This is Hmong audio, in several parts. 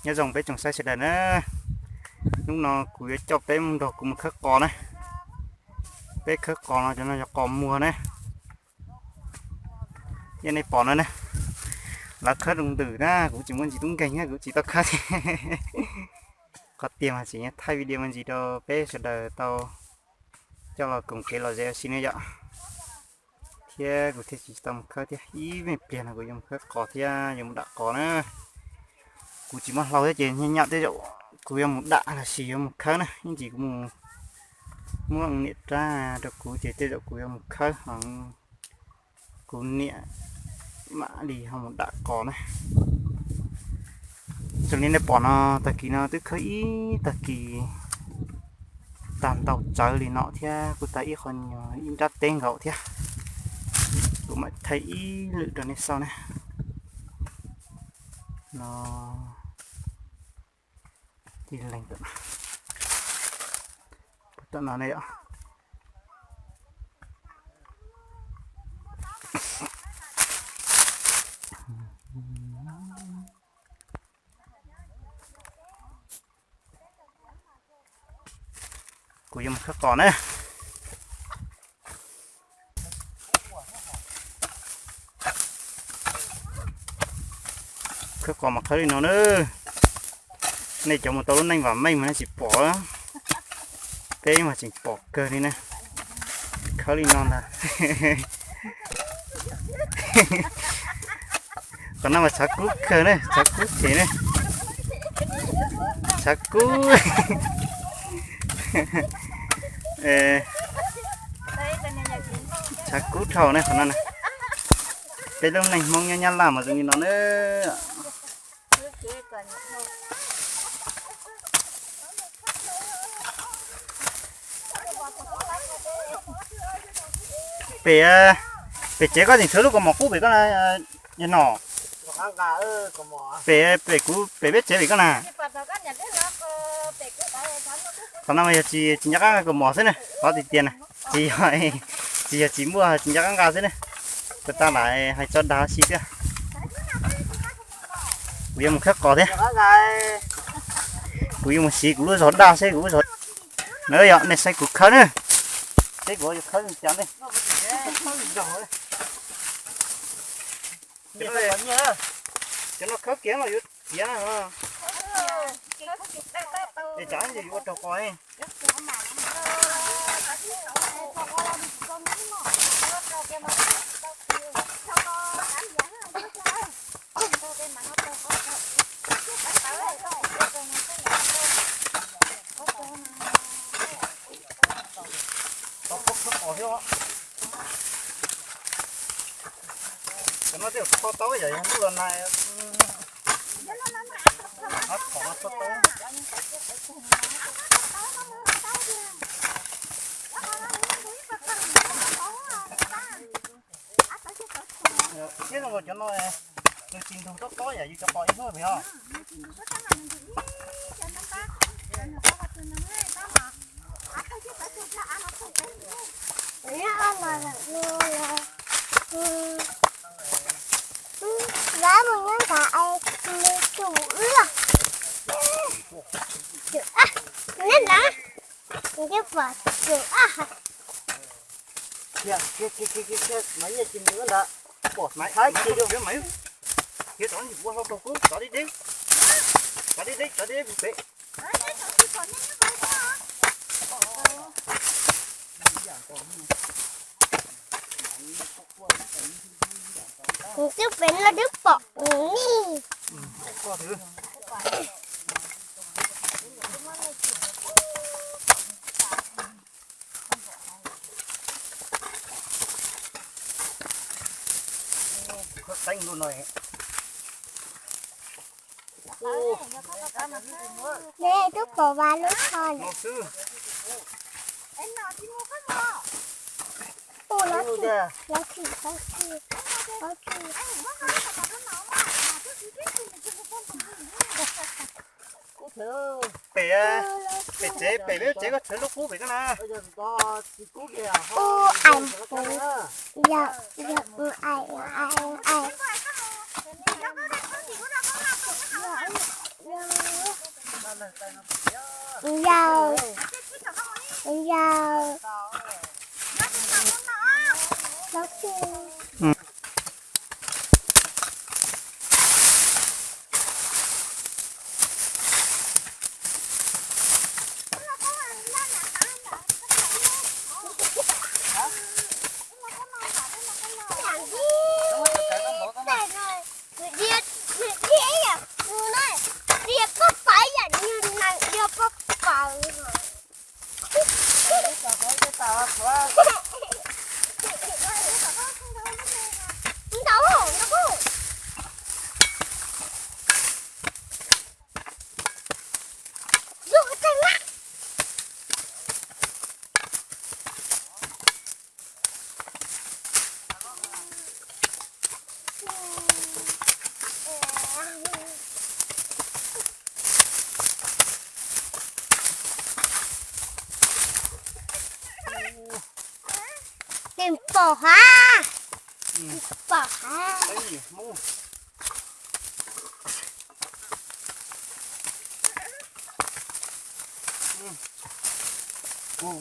Nyob zoo peb tsoom saib sawv daws na, hnub no kuv yuav coj peb mus nrog kuv mus khawb qos na. Peb khawb qos no, cov no yog qos muag na. Thiab nej pom no na, lawv khawb rau ntawm na, kuv tsis muaj ntsis tub nkeeg na, kuv tsis tau khawb thiab. Qhov tiag mas tseem thaij video me ntsis rau peb sawv daws tau coj los koom kev lom zem ua si ne yom. Thiab kuv thiaj tsis tau mus khawb thiab, ib me pliag no kuv yuav mus khawb qos thiab yuav mus dam qos na. Kuv tsis muaj hlau thiab ces nyaj nyaj tej zaum kuv yuav mus dam los sis yuav mus khawb na, ib ntsis kuv mus muab niam rab rau kuv ces tej zaum kuv yuav mus khawb ho kuv niam mam li ho mus dam qos na. Raws li nej pom no, tag kis no twb khawb ib tag kis tag ntau tsawv li no thiab kuj tag ib qho nyuag ib nrab teb nkaus thiab. Kuv mam thaij ib lwm rau nej xauj na. No, tig leeg tom no ne yom. Kuv yuav mus khawb qos na. Khawb qos mas khawb li no na. Nej cov mus tau lub neej vam meej mas nej tsis pom, peb mas tseem pom kawg li na. Khawb li no ntag. Qhov no mas tshav kub kawg ne, tshav kub them ne. Tshav kub. Tshav kub dhau ne qhov no na. Peb lub neej Hmoob nyob Nyab Laj mas zoo li no na. Pem, pem tsev koj tseem tshuav lub kaus mom qub pem koj na, yog no. Pem, pem kuv pem peb tsev pem koj na. Qhov no mas yog tsis, tsis nco qab nqa kaus mom xwb na, qhov tiag tiag na. Tsis yog, tsis yog tsis muaj, tsis nco qab nqa xwb na. Kuv tab lam hais tso dag si thiab. Kuv yuav mus khawb qos thiab. Kuv yuav mus siv kuv lub zog daj seb kuv lub zog. Na yog nej saib kuv khawb na, seb kuv yuav khawb li cas ne. Cov no khawb kiag los yuav tiav na. Es tsam ntsis yuav ua raug qos. Tau pob khawb qos thiab. Cov no tej zaum tho tau yam yog ntuj los nag. Ab, qos no tho tau. Thiab zoo nkaus cov no nws tsis ntug tob tob yam yus cov qos ib hnub pem os. Vab mus nyob nrad es nws tsum wb. Neb na, neb pom tsum ab. Pom nab ces ua hlau rau kub, tov deb deb, tov deb deb, tov deb deb pem. Twb pem no twb pom nws ne. Khawb teeb lub no. Neb twb pom Vab lub tsho lawm. Ua lov thim, lov thim, lov thim, lov thim. Pem, pem tsev, pem peb tsev koj tshuav lub qub pem koj na. U ai, yog, yog, u ai, u ai, u ai. Pom ha. Pom ha.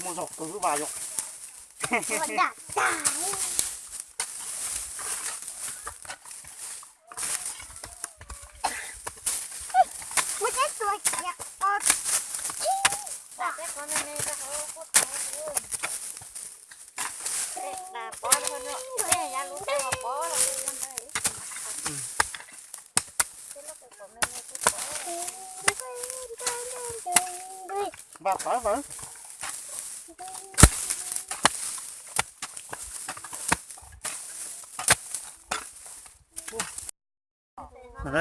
Mus zaum kawg lub vas yom. Vas tawv vawv.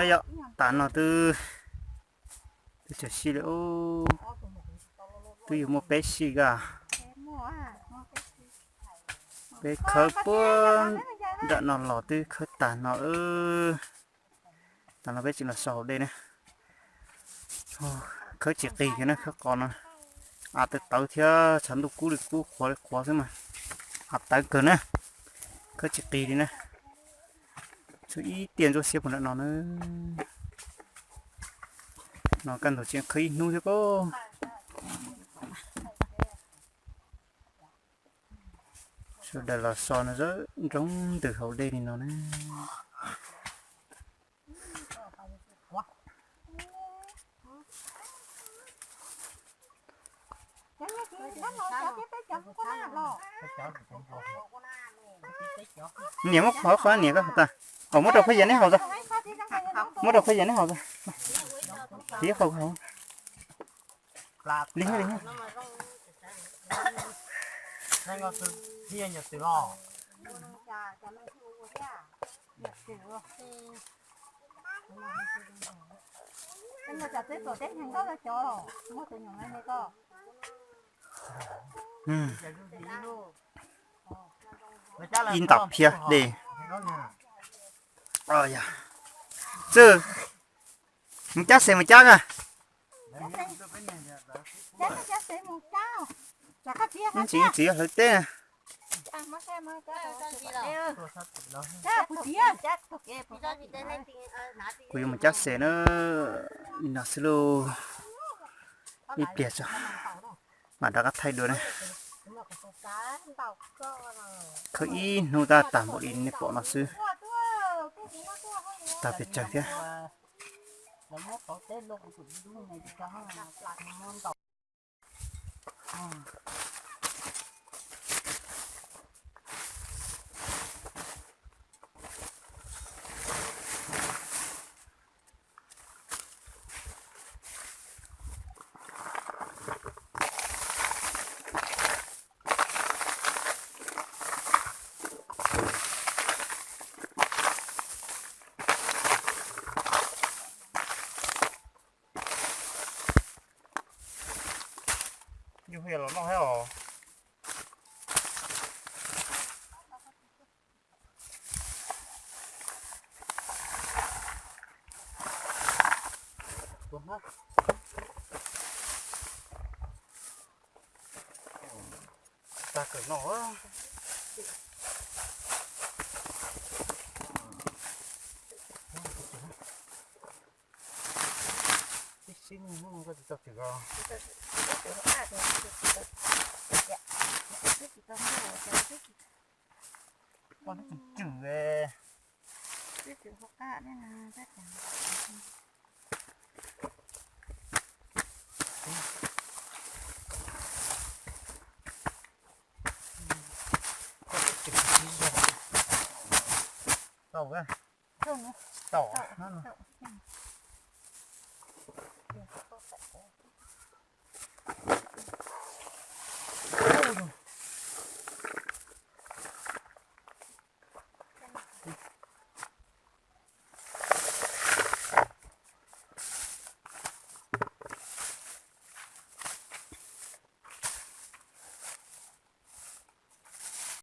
Yog tas no twb, twb tsaws sij li ub, twb yuav muaj peb sij ka. Peb khawb puag nram no los twb khawb tag no. Tas no peb tsis los so hauv dej na. Khawb tsis qis kiag na, khawb qos no. Av tawv tawv thiab tshav ntuj kub li kub qhuav li qhuav xwb mas av tawv kawg na. Khawb tsis qis li na. Tshuav ib tiaj ntsuab xiab puag nram no na. No kaj ntug tseem khawb ib hnub thiab pob. Sawv daws los so no zawm nroo ntws hauv dej li no na. Niam muab qhov qhov niam ko tas. Muab rau phab yas neb haus, muab rau phab yas neb haus. Tiv haus haus. Li li. Ib ntam phiab dej. Txwj, mus cab xes mus cab na. Ntxiv ntxiv hlawv teb. Kuv yuav mus cab xes na, li no xwb lauj. Ib pliag tso, mam rov qab thaij dua na. Khawb ib hnub tab tag npaum li nej pom no xwb. Tag pes tsawg thiab. Yus hais los noj thiab os. Tag kawm no. Tib sib hnub koj tsis tau txwm os. Koj twb tswm tswm. Koj twb tswm tsis zoo. Tau, tau.